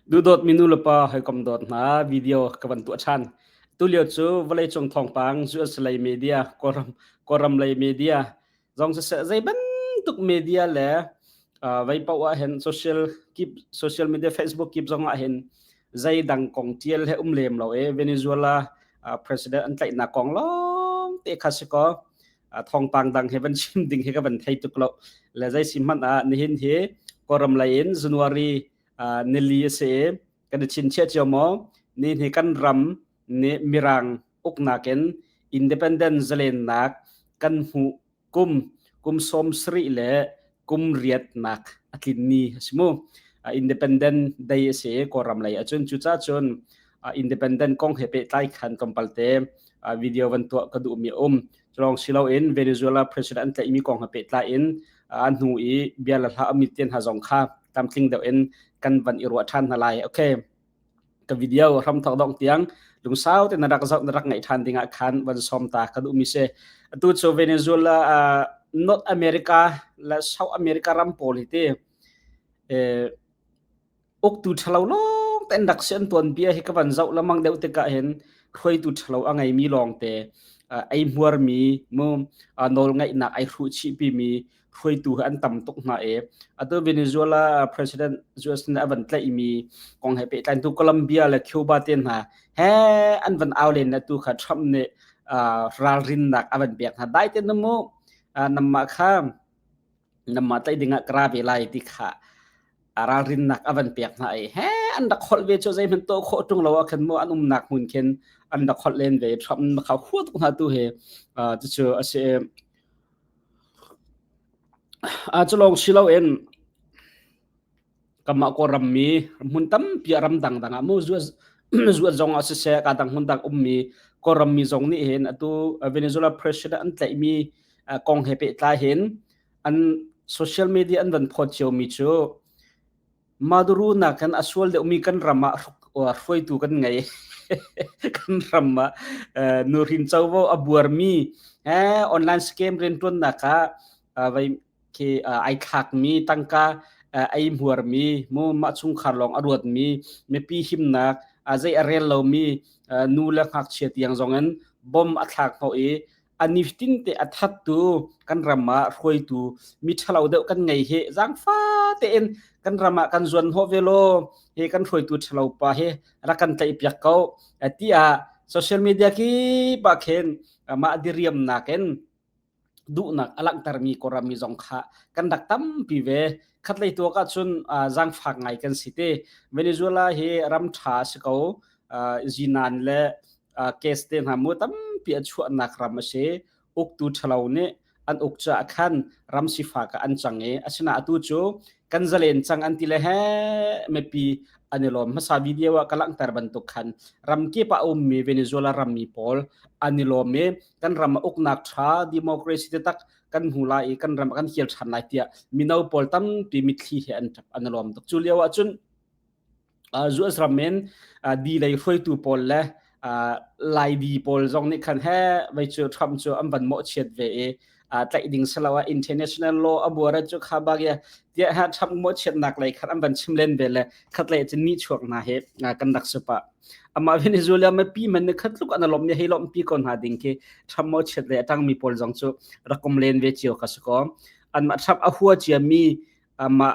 Duhdawtmi nulepa hawikom dawt hna video ka van tuah ṭhan. Tulio cu vawleicung thawngpang US lei media, Kawlram, Kawlram lei media zong siseh zei bantuk media le uh, vei paoh ah hin social kip social media Facebook kip zong ah hin zei dang kong tial he um lem lo e Venezuela uh, president an tlaihnak kong lawng te kha si ko thawngpang dang he van chim ding hi ka van thei tuk lo le zei si hmanh ah nihin hi Kawlram lei in January nili a si i kan i chinchiah cio maw ni hi kan ram nih mirang uknak in independent zalennak kan hmuh kum kum sawm sarih le kum riatnak a tlin ni a si mu independent day a si i Kawlram lei ahcun cucaah cun independent kong he pehtlai khan tlawmpal te video van tuah ka duhmi a um Culawng si loin Venezuela president an tlaihmi kong he pehtlai in a hnu i bia le hla amit te hna zong kha tlamtling deuh in kan van i ruah ṭhan hna lai. Okay. Ka video hram thok dong tiang lungsau te na rak zoh na rak ngaih ṭhan ding ah khan van som ta ka duhmi si. Atu cu Venezuela uh, North America le South America ram pawl hi ti eh, Uktu ṭhalo lawngte an rak si an tuanbia hi ka van zoh lengmang deuh tikah hin hruaitu ṭhalo a ngeimi lawngte eihmuarmi mu nawlngeihnak ai hruh chihpimi hruaitu hi an tam tuk hna i atu Venezuela president US nih a van tlaihmi kong he pehtlai tu Colombia le Cuba te hna he an van au len tu kha Trump nih ralrinnak a van pek hna dai te na mu namah kha namah tlaih dingah ka ra ve lai ti kha ralrinnak a van pek hna i he an rak holh ve cu zeihmanh tuah khawh ṭung lo ah khan mu an umnak hmun khin an rak holh len ve Trump kha hua tuk hna tu he cucu a si cu lawng si loin Kanmah Kawlram mi hmun tampi ah ram dangdang ah mu zuat zuat zong ah siseh ka dang hmun dang ummi Kawlram mi zong nih hin atu Venezuela president an tlaihmi kong he pehtlai hin an social media an van phawt ciomi cu Maduro nakin a sual deuhmi kan ram ah hruaitu kan ngei. Kan ram ah nuhrin covo a buarmi online scam rianṭuannak ah vai khi ai thlakmi tangka ei hmuarmi mu mah chungkhar lawng a ruatmi mipi himnak zei a rel lomi nu le ngakchia tiang zong in bom a thlak hnawh i a niftin te a thattu kan ram ah hruaitu mi ṭhalo deuh kan ngei hi zaangfa tein kan ram ah kan zuan hnawh ve law hi kan hruaitu ṭhalo pa hi rak kan tlaih piak ko tiah social media kip ah khin mah diriamnak in duhnak a langhtermi Kawlram mi zong kha kan rak tampi ve. Khatlei tuak ahcun zaangfak ngai kan si te. Venezuela hi ram ṭha a si ko. Zinan le gas te hna mu tampi a chuahnak ram a si. Uktu ṭhalo nih an uk caah khan ram sifak ah an cang i asinain atu cu kan zalen cang an ti le he mipi an i lawm. Hmasa video ah ka langhter bantuk khan ramkip ah a ummi Venezuela rammi pawl an i lawm i kan ram ah uknak ṭha democracy taktak kan hmu lai i kan ram ah kan kir ṭhan lai tiah mino pawl tampi mitthli he an ṭap an i lawm tuk. Cu lio ah cun US ram in di lei hruaitu pawl le Lai di pawl zong nih khan he vei cu Trump cu an van mawhchiat ve i tlaih ding si lo ah international law a buar cu kha bak ya tiah ha Trump mawhchiatnak lei khan an van chim len ve le khat lei cun ni chuak hna hi kan rak si pah amah Venezuela mipi man ni khat tluk an lom ni hei lom pi ko hna ding khi Trump mawhchiat le atang mi pawl zong cu rakom len ve cio ka si ko anmah Trump a hua cia mi amah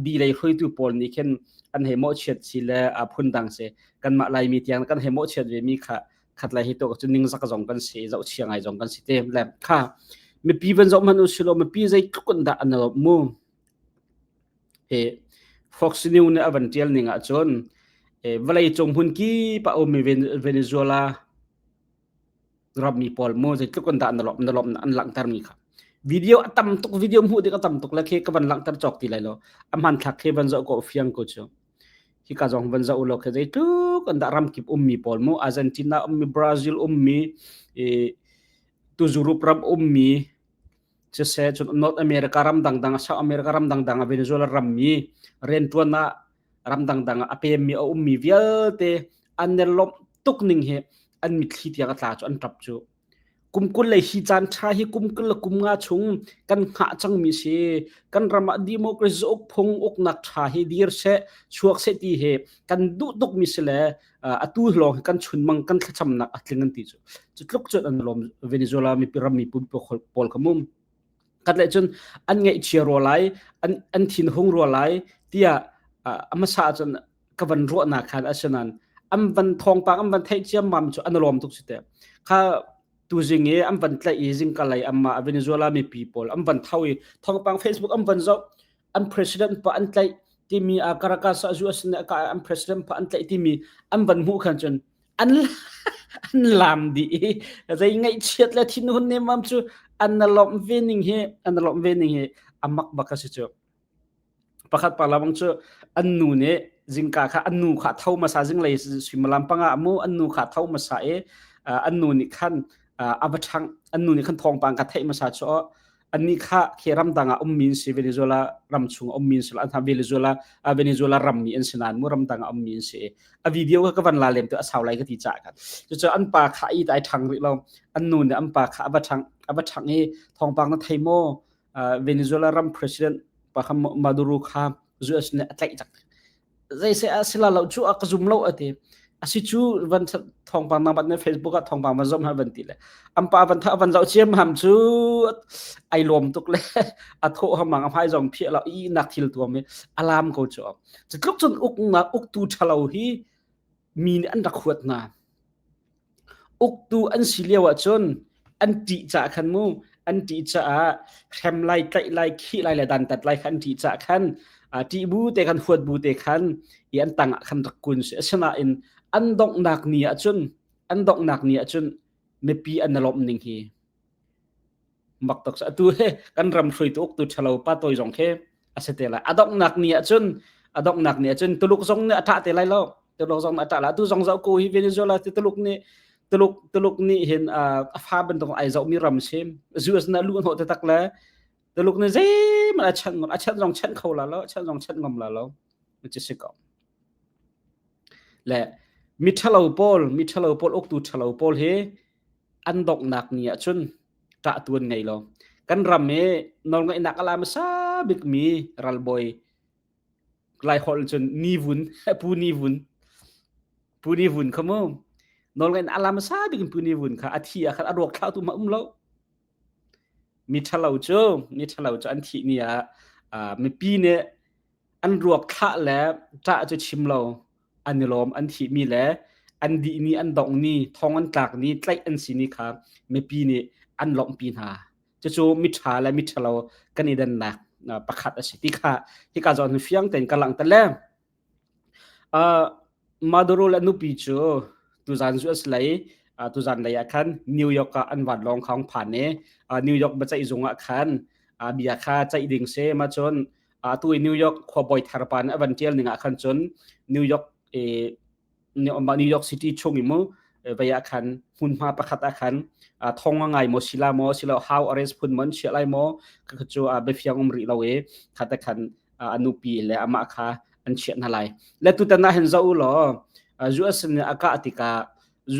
di lei hruaitu pawl nih khin an hei mawhchiat si le phundang si kanmah Laimi tiang kan hei mawhchiat ve mi kha khat lai hi to cu ningzak zong kan si zohchia ngai zong kan si te le kha mipi van zoh hmanh usilo mipi zeitluk in dah an lawm mu he Fox News nih a van tial ning ahcun vawlei cung hmun kip ah ummi Venezuela rammi pawl mu zeitluk in dah na lawm na lawm an langhter mi kha video a tam tuk video hmuh ding a tam tuk le khi ka van langhter cawk ti lai lo a hmanthlak khi van zoh ko fiang ko cu hika zong van zoh lo khi zeitluk an dah ramkip ummi pawl mu Argentina ummi Brazil ummi e tu Europe ram ummi siseh cun North America ram dangdang South America ram dangdang Venezuela rammi riantuan ah ram dangdang ah a pemmi a ummi vialte an i lawmh tuk ning hi an mitthli tiang a tla cu an ṭap cu. Kum 20 le hi caan ṭha hi kum 20 le kum nga chung kan hngah cangmi si. Kan ram ah democracy ukphung uknak ṭha hi dir seh, chuak seh ti hi kan duh tukmi si le atu lawng hi kan chunmang kan thlacamnak a tling an ti cu. Cu tluk cun an lawm Venezuela mipi ram mipi pawl kha mum. Kat le cun an ngaihchia rua lai, an an thinhung rua lai tiah a hmasa cun ka van ruahnak khan asinain an van thawngpang an van theih ciammam cu an lawm tuk si te. Kha tuzing i an van tlaih i zingka lei amma Venezuela mipi pawl an van tho i thawngpang Facebook an van zoh an president pa an tlaih timi a Caracas ah US nih ka an president pa an tlaih timi an van hmuh khan cun an an lam dih i zei ngaihchiat le thinhun nemam cu an na lawmh ve ning hi an na lawmh ve ning hi amak bak a si cu. Pakhat pa lamang cu an nu nih zingka kha an nu kha tho hmasa zinglei suimilam panga mu an nu kha tho hmasa i an nu nih khan a va ṭhangh an nu nih khan thawngpang kha theih hmasa cu annih kha khi ramdang ah ummi an si Venezuela ram chung ummi an si an Venezuela Venezuela rammi an si nain mu ramdang ah ummi an si a video kha ka van la lem tu a sau lai ka ti caah khan cucu an pa kha i ai ṭhang rih lo an nu nih an pa kha a va ṭhangh a va ṭhangh i thawngpang na thei maw Venezuela ram president pa kha Maduro kha US nih a tlaih cang. Zei se a sila lo cu a ka zum lo ati. Asi cu van thawngpang na bat ne Facebook ah thawngpang van zom ha van ti le am pa van tha van zoh chiam ham cu ai lawm tuk le a tho hamang a hmai zong phiah lo i nak thil tuam i alam ko cu cu tluk cun uk nak uktu thalo hi mi nih an rak huat hna. Uktu an si lio ahcun an ṭih caah khan mu an ṭih caah hrem lai, tlaih lai, khih lai le dantat lai kha an ṭih caah khan ṭih bu te khan huat bu te khan i an tang ah khan rak kun si. Asinain an donghnak ni ahcun an donghnak ni ahcun mipi an i lawmh ning hi mak tuk atu he kan ram hruaitu uktu ṭhalo pa tawi zong khi a si te lai. A donghnak ni ahcun a donghnak ni ahcun Tuluk zong nih a ṭah te lai lo. Tuluk zong nih a ṭah lai. Atu zong zoh ko hi Venezuela ti Tuluk nih Tuluk Tuluk nih hin a fa bantuk ai zohmi ram si. US na lu hnawh te tak le Tuluk nih zeihmanh a chanh a chanh zong chanh kho la lo, a chanh zong chanh ngam la lo. Ci si ko. Le mi ṭhalo pawl, mi ṭhalo pawl uktu ṭhalo pawl hi an donghnak ni ahcun ṭah tuan ngei lo. Kan ram i nawlngeihnak a la hmasa bikmi ralbawi Laiholh cun Ni Vun, Pu Ni Vun, Pu Ni Vun kha mu. Nawlngeihnak a la hmasa bik in Pu Ni Vun kha a thi ah khan a ruak thlautu ma um lo. Mi ṭhalo cu, mi ṭhalo cu an thih ni ah mipi nih an ruak thlah le ṭah cu chim lo an i lawm an thihmi le an dih ni an dongh ni thong an tlak ni tlaih an si ni kha mipi nih an lawmhpi hna cucu miṭha le miṭhalo kan i dannak pakhat a si ti kha hika zawn fiang tein ka langhter le Maduro le nupi cu tuzan zu a si lei tuzan lei ah khan New York ah an vanlawng kha phan i New York biaceih zung ah khan bia kha ceih ding si ma cun atu i New York khuabawi thar pa nih a van ṭial ning ah khan cun New York i New York City chung i mu vei ah khan hmunhma pakhat ah khan thong a ngai maw sila maw silo how arrest phun mon chia lai maw kha cu biafiang um rih lo i khata khan a nupi le amah kha an chiah hna lai le tutan ah hin zoh u law US nih a kah tikah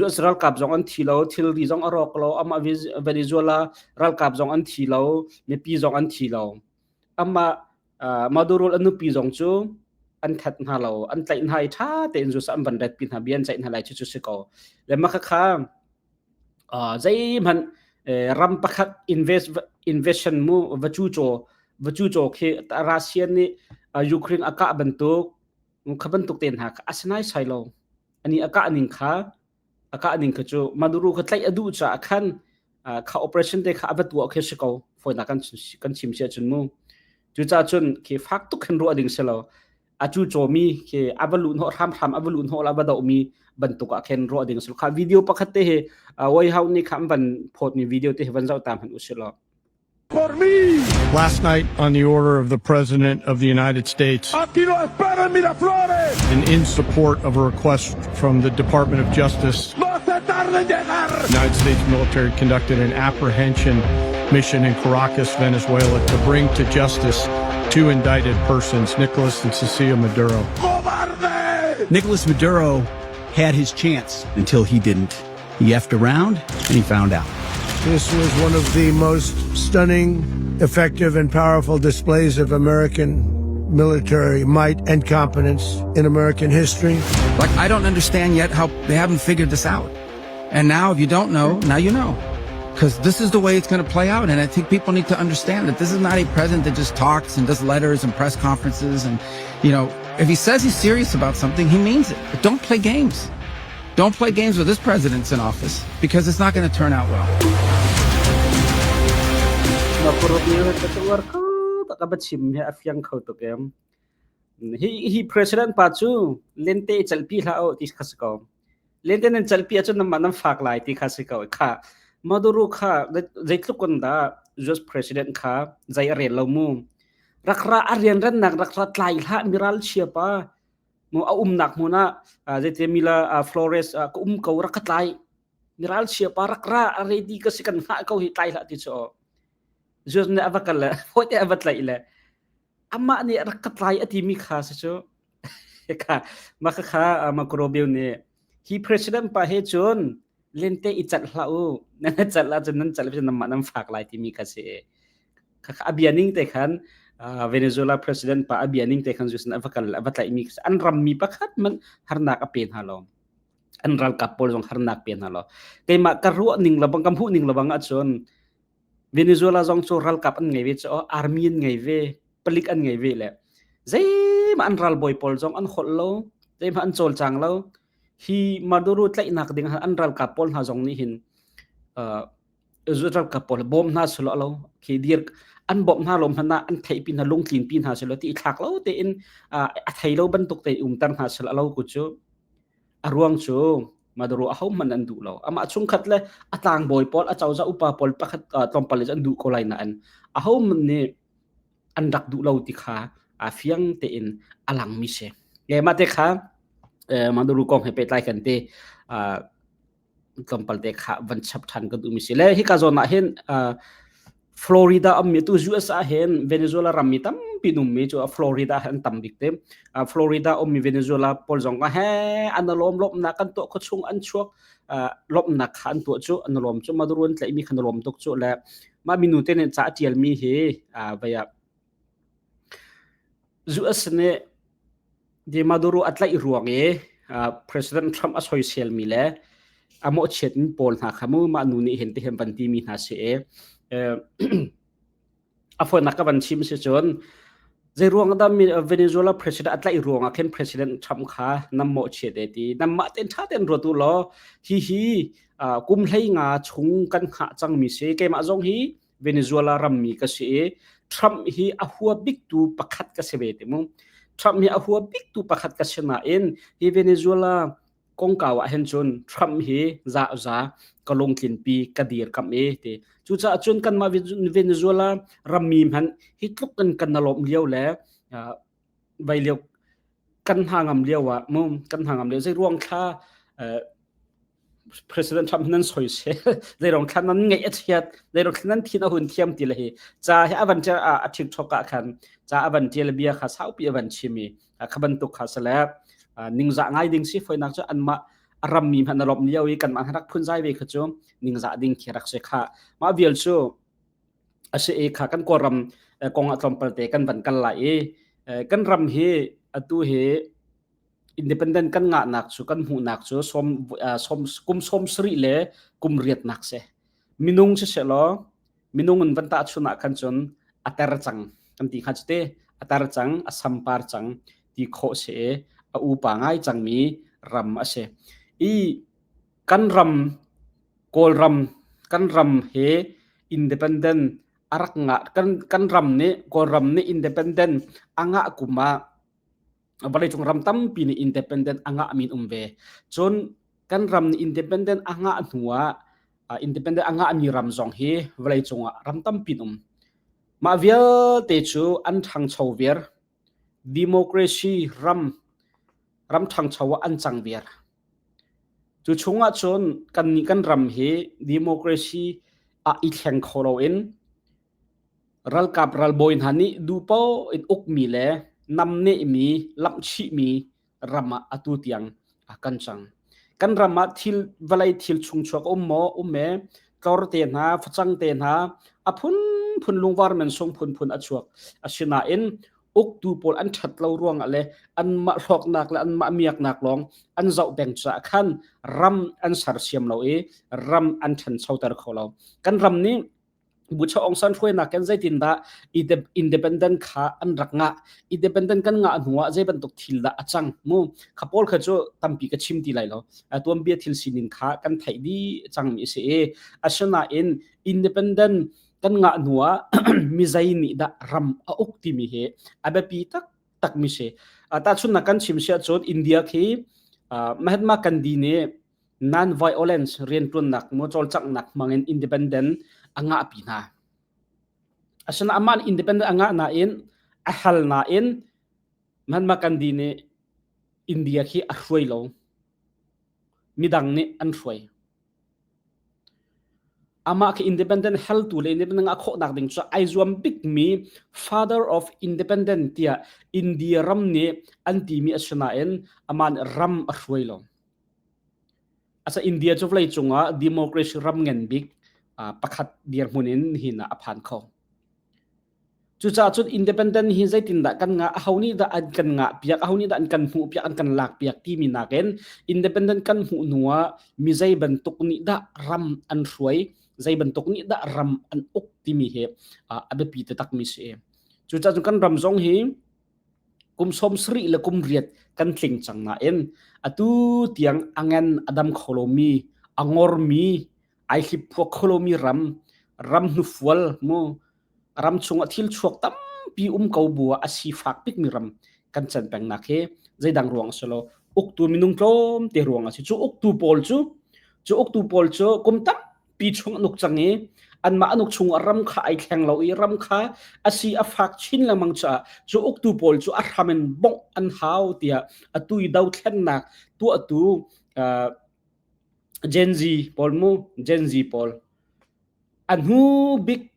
US ralkap zong an thi lo thilri zong a rawk lo amah Venezuela ralkap zong an thi lo mipi zong an thi lo amah Maduro a nupi zong cu an that hna lo an tlaih hna i ṭha tein zu an van ret pi hna bia an ceih hna lai cu cu si ko le mah kha zeihmanh ram pakhat invest invasion mu va cu caw va cu caw khi Russia nih Ukraine a kah bantuk kha bantuk te hna kha a si nai sai lo ani a kah ning kha a kah ning kha cu Maduro kha tlaih a duh caah khan kha operation te kha a va tuah khi si ko fawinak kan kan chim si ahcun mu cucaah cun khi fak tuk khin ruah ding si lo a cu cawmi khi a va luh hnawh hramhram a va luh hnawh la va dohmi bantuk ah khin ruah ding si kha video pakhat te hi White House nih kha an van phawtmi video te hi van zoh ta hmanh u si law Por mí. Last night, on the order of the President of the United States, Aquí lo esperan Miraflores. and in support of a request from the Department of Justice, No se tarden en llegar. The United States military conducted an apprehension mission in Caracas, Venezuela, to bring to justice two indicted persons, Nicolas and Cecilia Maduro. Cobarde! Nicolas Maduro had his chance until he didn't. He effed around and he found out. This was one of the most stunning, effective, and powerful displays of American military might and competence in American history. Like, I don't understand yet how they haven't figured this out. And now, if you don't know, now you know. Because this is the way it's going to play out. And I think people need to understand that this is not a president that just talks and does letters and press conferences. And, you know, if he says he's serious about something, he means it. But don't play games. Don't play games with this president's in office because it's not going to turn out well. Hi hi president pa cu lente i calpi hlah u ti kha si ko. Lente nan calpi ahcun nanmah nan fak lai ti kha si ko. Kha Maduro kha zeitluk in dah US president kha zei a rel lo mu. Rak ra a rianrannak rak ra tlai hlah miral chia pa. Mu a umnak hmun ah zeite Mila Flores ka um ko rak ka tlai. Miral chia pa rak ra a ready ka si kan hngah ko hi tlai hlah ti cu. US nih a va kal le fawi te a va tlaih le amah nih rak ka tlai a timi kha si cu kha mah kha Marco Rubio nih hi president pa he cun lente i calh hlah u nan calh ahcun nan calh ahcun nanmah nan fak lai timi kha si kha a bia ning te khan Venezuela president pa a bia ning te khan zusin a va kal a va tlaihmi an rammi pakhat man harnak a pe hna lo an ralkap pawl zong harnak pe hna lo keimah ka ruah ning lebang ka hmuh ning lebang ahcun Venezuela zong cu ralkap an ngei ve cu army an ngei ve palik an ngei ve le zeimah an ralbawi pawl zong an holh lo zeimah an cawlcang lo hi Maduro tlaihnak ding an ralkap pawl hna zong nih hin uh, ralkap pawl bawm hna selo lo khi dir an bawmh hna lo hmanh ah an theihpi hna lungtlin pi hna selo ti i thlak lo tein a thei lo bantuk te umter hna selo lo ku cu A ruang cu Maduro ahohmanh an duh lo. Amah chungkhat le a tlangbawi pawl, a cozah upa pawl pakhat tlawmpal in an duh ko lai nain ahohmanh nih an rak duh lo ti kha a fiang tein a langmi si. Le mah te kha Maduro kong he pehtlai kan te tlawmpal te kha van chap ṭhan kan duhmi si. Le hika zawn ah hin Florida ummi tu US ah hin Venezuela rammi tampi ummi cu Florida an tam bik te. Florida ummi Venezuela pawl zong he an lawm lawmnak kan tuah kho chung an chuak lawmnak kha an tuah cu an lawm cu Maduro an tlaihmi khan lawm tuk cu le mah minu te nih ca a tialmi hi vaya US nih Di Maduro a tlaih ruang i President Trump a soiselmi le a mawhchiatmi pawl hna kha mu mah nu nih hin ti hin van timi hna si i a fawinak ka van chim si cun zei ruang dah Venezuela president a tlaih ruang ah khin President Trump kha nam mawhchiat e ti namah ten ṭha ten ruat u law hi hi kum hlei nga chung kan hngah cangmi si keimah zong hi Venezuela rammi ka si i Trump hi a hua biktu pakhat ka si ve ti mu. Trump hi a hua biktu pakhat ka si nain hi Venezuela kongkau ah hin cun Trump hi za za ka lungtlinpi ka dirkamh i ti. Cucaah cun kanmah Venezuela rammi hmanh hi tluk in kan na lawm lio le vai lio kan hna ngam lio ah mu kan hna ngam lio zei ruang thla President Trump nan soisel zeirong thla nan ngeih a chiat zeirong thla nan thin a hun thiam ti le hi ca hi a van a TikTok ah khan ca a van tial bia kha saupi a van chim i kha bantuk kha sale ningzah ngai ding si foinak cu anmah a rammi hmanh na lawmh lio i kanmah rak phunzai ve kha cu ningzah ding khi rak si kha mah vial cu a si i kha kan Kawlram kong ah tlawmpal te kan van kal lai i kan ram hi atu hi independent kan ngahnak cu kan hmuhnak cu som som kum som sarih le kum riatnak si minung si selaw minung in van tah chun ah khan cun a ter cang kan ti kha cu te a tar cang a sampar cang ti khawh si i a upa ngai cangmi ram a si i kan ram Kawlram kan ram hi independent a rak ngah kan kan ram nih Kawlram nih independent a ngah kum ah vawleicung ram tampi nih independent a ngah min um ve. Cun kan ram nih independent a ngah hnu ah independent a ngahmi ram zong hi vawleicung ah ram tampi um. Mah vialte cu an ṭhangcho viar. Democracy ram ram ṭhangcho ah an cang viar. Cu chung ah cun kannih kan ram hi democracy ah i thleng kho loin Ralkap ralbawi hna nih duhpoh in ukmi le namnehmi, lamhchihmi ram ah atu tiang kan cang. Kan ram ah thil vawlei thil chungchuak a um maw? Um e. Tlor te hna, facang te hna, a phunphun lungvar mansung phunphun a chuak. Asinain uktu pawl an ṭhat lo ruangah le anmah hlawknak le anmah miaknak lawng an zoh peng caah khan ram an sersiam lo i ram an ṭhanchoter kho lo. Kan ram nih Bucha Aung San hruainak in zeitindah independent kha an rak ngah? Independent kan ngah hnu ah zei bantuk thil dah a cang mu? Kha pawl kha cu tampi ka chim ti lai lo. Tuanbia thil sining kha kan theih dih cangmi a si i asinain independent kan ngah hnu ah mi zei nih dah ram a uk timi hi a biapi tak takmi si. Tahchunhnak kan chim si ahcun India khi Mahatma Gandhi nih non-violence rianṭuannak maw cawlcanghnak hmangin independent a ngahpi hna. Asinain amah nih independent a ngah nain a hal nain Mahatma Gandhi nih India khi a hruai lo. Midang nih an hruai. Amah khi independent haltu le independent ngah khawhnak ding cu ai zuam bikmi father of independent tiah India ram nih an timi a si nain amah nih ram a hruai lo. Asa India cu vawleicung ah democracy ram ngan bik pakhat dirhmun in nihin ah a phan kho. Cucaah cun independent hi zeitindah kan ngah, aho nih dah an kan ngah piak, aho nih dah an kan hmuh piak, an kan lak piak timi nakin independent kan hmuh hnu ah mi zei bantuk nih dah ram an hruai, zei bantuk nih dah ram an uk timi hi a biapi taktakmi si. Cucaah cun kan ram zong hi kum 70 le kum riat kan tling cang nain atu tiang a ngan a dam kho lomi, a ngormi, ai hliphuak kho lomi ram, ram hnufual mu ram chungah thil chuak tampi um ko bu ah a sifak bikmi ram kan can pengnak hi zeidang ruang a si lo, uktu minung tlawmte ruang a si. Cu uktu pawl cu kum tampi chung an uk cang i anmah an uk chung ah ram kha ai thleng lo i ram kha a si a fak chin lengmang caah cu uktu pawl cu a hram in bongh an hau tiah atu i dothlennak tuahtu Gen Z pawl mu, Gen Z pawl, a hnu bik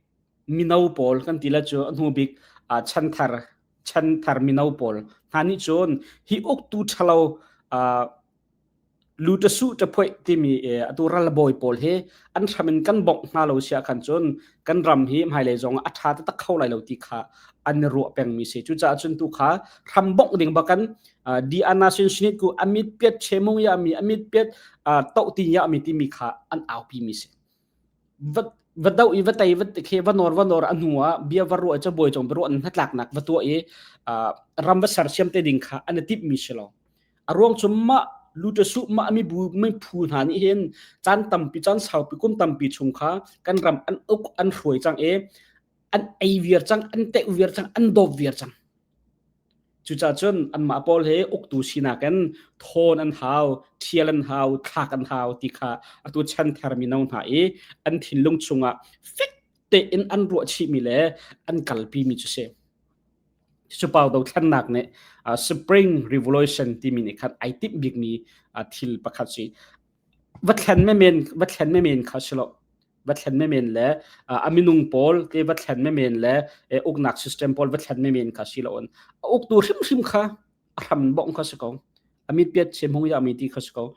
mino pawl kan ti la cu, a hnu bik chanthar chanthar mino pawl hna nih cun hi uktu ṭhalo lutasuh ṭaphuaih timi atu ralbawi pawl hi an hram in kan bongh hna lo siah khan cun kan ram hi hmailei zong ah a ṭha taktak kho lai lo ti kha an i ruah pengmi si. Cucaah cun tu kha hram bongh ding bakan di ana sin sinit ku amit piat chemung ya mi amit piat toh ti ya mi timi kha an aupi mi si. Va va do i va tei va khi va nor va nor a hnu ah bia va ruah ca bawi cong bia ruah hnatlaknak va tuah i ram va sersiam te ding kha an i timh mi si lo. A ruang cu mah lutusuh mah mi bu mi phu hna nih hin caan tampi, caan saupi, kum tampi chung kha kan ram an uk an hruai cang i an ei viar cang, an teh viar cang, an dawp viar cang. Cucaah cun anmah pawl hi uktu sinak in thawn an hau, ṭhial an hau, thlak an hau ti kha atu chanthar mino hna i an thinlung chungah fek tein an ruah chihmi le an kalpimi cu si. Cucu pau dothlennak nih Spring Revolution timi nih khan ai timh bikmi thil pakhat si. Va thlen menmen, va thlen menmen kha si lo. Va thlen menmen le a minung pawl te va thlen menmen le uknak system pawl va thlen menmen kha si lo. A uktu hrimhrim kha a hram bongh kha si ko. A mit piat chem hung ya mi ti kha si ko.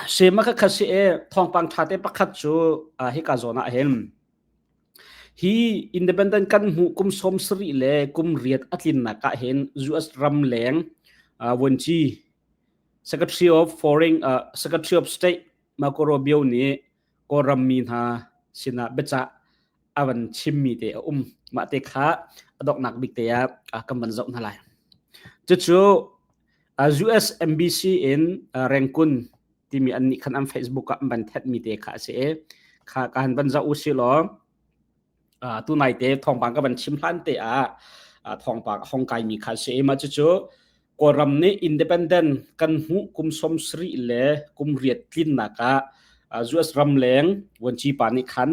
Sema kha kha si e thawngpang ṭha te pakhat cu hika zawn ah hin hi independent kan hmuh kum 78 le kum 8 a tlinnak ah hin US ram leng vuanci Secretary of Foreign Secretary of State Marco Rubio nih Kawlram mi hna sinah biacah a van chimmi te a um. Mah te kha a donghnak bik te ah kan van zoh hna lai. Cucu US Embassy in Rangoon timi an nih khan an Facebook ah an van thenhmi te kha a si i kha ka han van zoh u si law tu nai te thawngpang ka van chim hlan te ah thawngpang a hong kaimi kha a si i mah cucu Kawlram nih independent kan hmuh kum 78 le kum 8 tlinnak ah US ramleng vuanci pa nih khan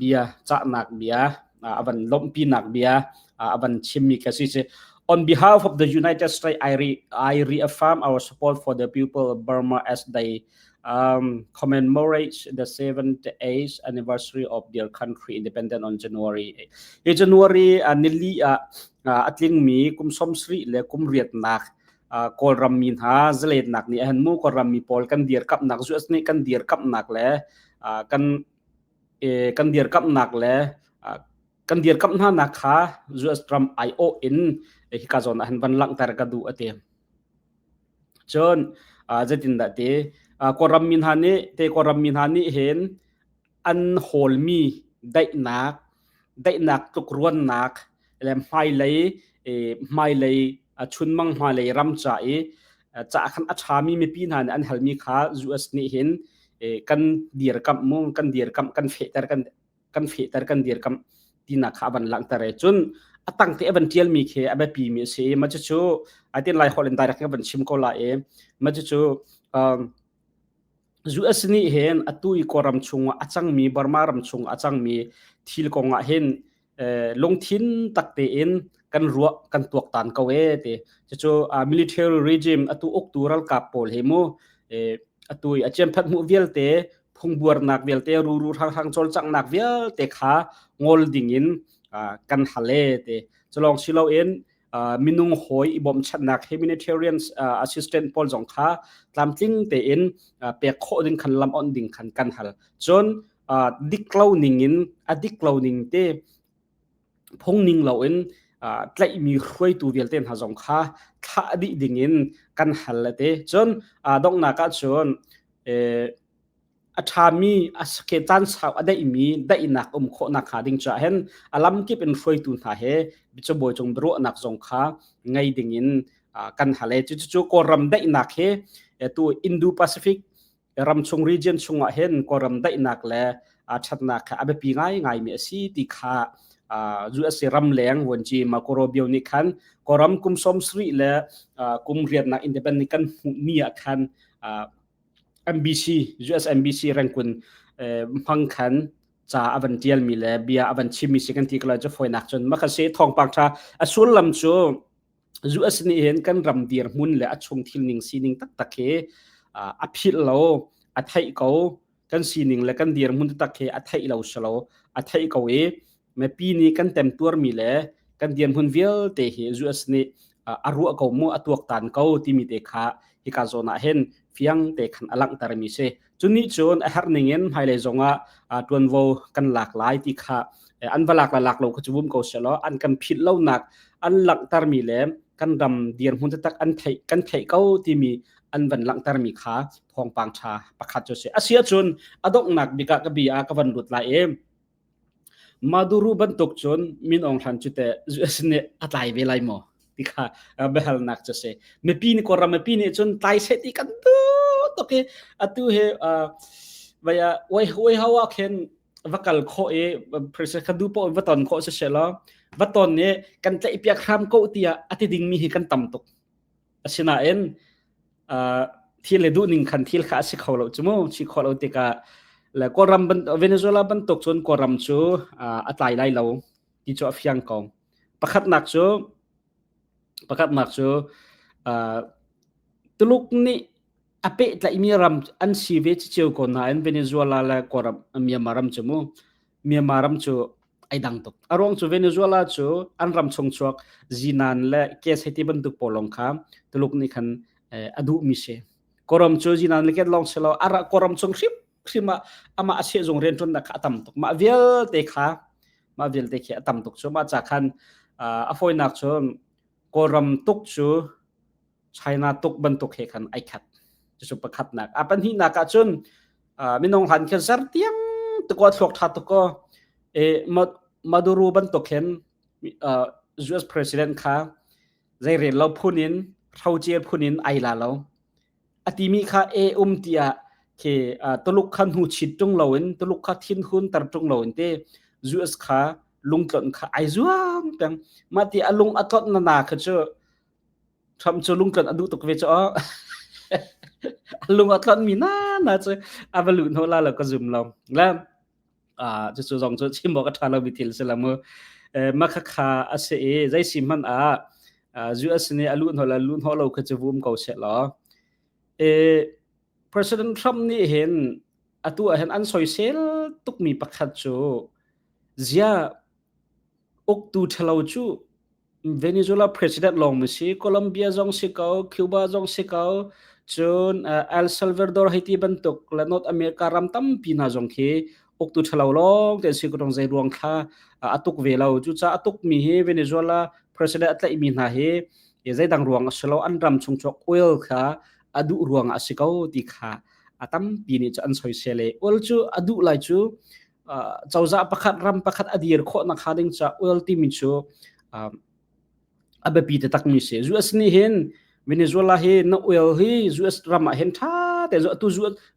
bia cahnak bia a van lawmhpinak bia a van chimmi kha si si. On behalf of the United States, I reaffirm our support for the people of Burma as they commemorate the 78th anniversary of their country independence on January 8. Hi January nili ah a tlingmi kum 78 le kum 8 nak. Kawlram mi hna zalennak nih han mu Kawlram mi pawl kan dirkamhnak US nih kan dirkamhnak le kan kan dirkamhnak le kan dirkamh hna nak kha US ram aiawh in hika zawn ah han van langhter ka duh ati. Cun zeitindah ti Kawlram mi hna nih te Kawlram mi hna nih hin an hawlmi daihnak daihnak tlukruannak le hmailei hmailei chunmang hmailei ram ca i ca khan a ṭhami mipi hna nih an halmi kha US nih hin kan dirkamh mu kan dirkamh kan fehter kan kan fehter kan dirkamh tinak kha a van langhter i cun a tang te a van ṭialmi khi a biapi mi a si i mah cucu atin lai holh in direct in van chim ko la i mah cucu US nih hin atu i Kawlram chungah a cangmi Burma ram chungah a cangmi thil kongah hin lungthin tak tein kan ruah kan tuaktan ko e ti cucu military regime atu uktu ralkap pawl hi mu atu i a ciamphat hmuh vialte phungbuarnak vialte ruru hranghrang cawlcanghnak vialte kha ngol dingin kan hal e ti culong siloin minung hawi i bawmchanhnak humanitarian assistant pawl zong kha tlamtling tein pek khawh ding khan lam on ding khan kan hal cun dik lo ning in a dik lo ning te phung ning lo in tlaihmi hruaitu vialte hna zong kha thlah dih ding in kan hal te cun donghnak ah cun a ṭhami a ke caan sau a daihmi daihnak um khawhnak hnga ding caah hin a lamkip in hruaitu hna he cabuai cung biaruahnak zong kha ngei ding in kan hal e cucu Kawlram daihnak hi tu Indo-Pacific ramchung region chungah hin Kawlram daihnak le ṭhatnak kha a biapi ngaingaimi a si ti kha USA ramleng vuanci Marco Rubio nih khan Kawlram kum 70 le kum riatnak independent kan hmuhmi ah khan MBC USMBC Rangoon hmang khan ca a van tialmi le bia a van chimmi si kan ti ko lai cu fawinak cun maka si thawngpang tha a sullam cu US nih hin kan ram dirhmun le a chung thil ning sining taktak hi a philh lo a theih ko kan sining le kan dirhmun taktak hi a theih lo silo a theih ko i mipi nih kan temtuarmi le kan dirhmun vialte hi US nih a ruah ko mu a tuaktan ko timi te kha hika zawn ah hin fiang te khan a langhtermi si cu nih cun a herh ning in hmailei zongah tuanvo kan lak lai ti kha an va lak la lak lo kha cu vum ko selaw an kan philh lonak an langhtermi le kan ram dirhmun taktak an theih kan theih ko timi an van langhtermi kha thawngpang tha pakhat cu si asi ahcun a donghnak bik ah ka bi ah ka van lut lai i Maduro bantuk cun Min Aung Hlaing cu teh US nih a tlai ve lai maw ti kha biahalnak cu si. Mipi nih Kawlram mipi nih cun tlai seh ti kan duh tuk i atu hi vaya oi hau ah khin va kal khawh i president kha duh paoh va ton khawh si seh law va ton i kan tlaihpiak hram ko tiah a ti dingmi hi kan tam tuk. Asinain thil le duhning khan thil kha a si kho lo cu mu si khawh lo tikah le Kawlram Venezuela bantuk cun Kawlram cu a tlai lai lo ti cu a fiang ko. Pakhatnak cu pakhatnak cu Tuluk nih a pehtlaihmi ram an si ve cio ko nain Venezuela le Kawlram Myanmar ram cu mu Myanmar ram cu ai dang tuk. A ruang cu Venezuela cu an ram chung chuak zinan le gas hei ti bantuk pawl lawng kha Tuluk nih khan a duhmi si. Kawlram cu zinan le gas lawng si lo, a Kawlram chung hrim hrim ah amah a sehzung rianṭuannak kha a tam tuk. Mah vialte kha mah vialte khi a tam tuk cu mah ca khan a fawinak cu Kawlram tuk cu China tuk bantuk he khan ai khat. Cucu pakhatnak. A pahnihnak ah cun minung han khin ser tiang tuko thluak tha tuko e Maduro bantuk hin US president kha zei rel lo phun in hrocer phun in ai la lo. A timi kha e um tiah khi Tuluk kha hnu chit tung lo in Tuluk kha thin hun tar tung lo in te US kha lungtlon kha ai zuam peng. Mah ti a lung a tlot na na kha cu Trump cu lungtlon a duh tuk ve cu aw. A lung a tlon mi na na cu a va luh hno la lo ka zum lo. Le cucu zong cu chim awk a ṭha lomi thil si la mu. Ma kha kha a si i zei si hmanh ah US nih a luh hno le luh hno lo kha cu vum ko seh law. President Trump nih hin atu ah hin an soisel tukmi pakhat cu zia uktu ṭhalo cu. Venezuela president lawng mi si, Colombia zong si ko, Cuba zong si ko, cun El Salvador hei ti bantuk le North America ram tampi hna zong khi uktu ṭhalo lawng te si ko zei ruang thla a tuk ve lo. Cucaah a tuk mi hi Venezuela president a tlaih mi hna hi zeidang ruang a si lo, an ram chung chuak oil kha a duh ruang ah a si ko ti kha a tampi nih cu an soisel i oil cu a duh lai cu cozah pakhat ram pakhat a dir khawh nak hnga ding ca oil timi cu a biapi takmi si. US nih hin Venezuela hi na oil hi US ram ah hin tha te atu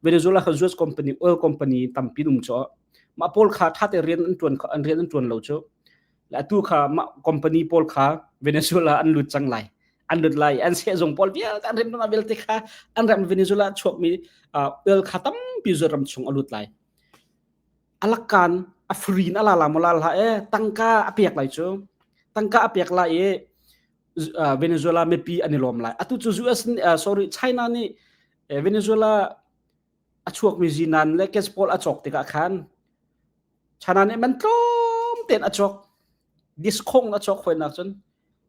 Venezuela kha US company oil company tampi um cu mah pawl kha tha te rian an tuan an rian an tuan lo cu atu kha mah company pawl kha Venezuela an lut cang lai an lut lai an sehzung pawl vialte an rim vialte kha an ram Venezuela chuakmi oil kha tampi zu ram chung a lut lai Alakkaan a free in a la la maw la hlah ee tangka a pek lai cu tangka a pek lai i Venezuela mipi an i lawm lai atu cu US sorry China nih Venezuela a chuakmi zinan le gas pawl a cawk tikah khan China nih man tlawm tein a cawk diskhong a cawk hoinak cun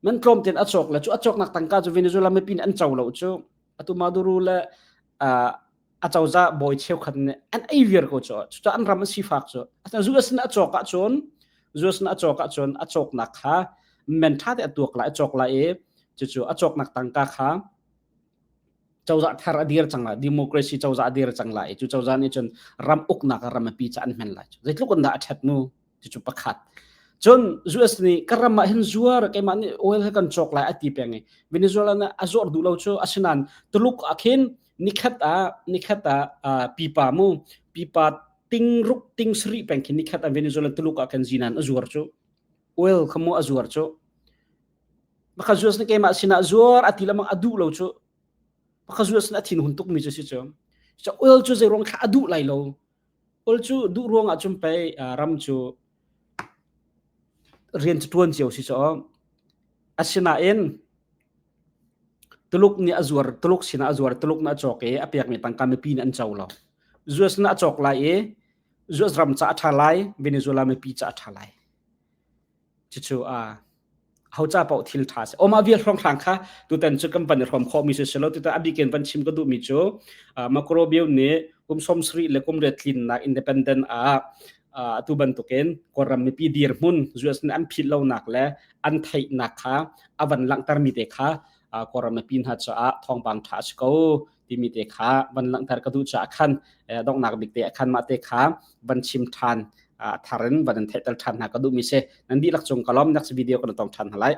man tlawm tein a cawk le cu a cawknak tangka cu Venezuela mipi nih an co lo cu atu Maduro le a cozah bawi cheukhat nih an ei viar ko cu cucaah an ram an sifak cu US nih a cawk ahcun US nih a cawk ahcun a cawknak kha men ṭha te a tuak lai a cawk lai i cucu a cawknak tangka kha cozah thar a dir cang lai democracy cozah a dir cang lai i cu cozah nih cun ram uknak ram a pi ca an hman lai zeitluk in dah a ṭhat mu Cucu pakhat. Cun US nih ka ram ah hin zuar keimah nih oil he kan cawk lai a ti peng i Venezuela nih a zuar duh lo cu asinain Tuluk ah khin nikhat ah nikhat ah pipa mu pipa ting ruk ting sarih peng khin nikhat ah Venezuela Tuluk ah khin zinan a zuar cu oil kha mu a zuar cu Baka US nih keimah sinah zuar a ti lamang a duh lo cu baka US nih a thin hun tuk mi cu si cu oil cu zei ruang thla a duh lai lo Kawl cu duh ruangah cun pei ram cu rian cu ṭuan cio si caw. Asinain Tuluk nih a zuar, Tuluk sinah a zuar, Tuluk nih a cawk i a pekmi tangka mipi nih an co lo. US nih a cawk lai i US ram ca a ṭha lai, Venezuela mipi ca a ṭha lai. Cucu a ho ca paoh thil ṭha si. Oma vial hrawnghrang kha tutan cu kan van i hrawm khawhmi si lo. Tutan a bikin van chim ka duhmi cu Macro Bio nih kum 70 le kum riat tlinnak independent ah atu bantukin Kawlram mipi dirhmun US nih an philh lonak le an theihnak kha a van langhtermi te kha Kawlram mipi hna caah thawngpang ṭha a si ko timi te kha van langhter ka duh caah khan donghnak bik te ah khan mah te kha van chim ṭhan thar in van in theihter ṭhan hna ka duhmi si. Nan dihlak cung ka lawm. Next video kan tong ṭhan hna lai.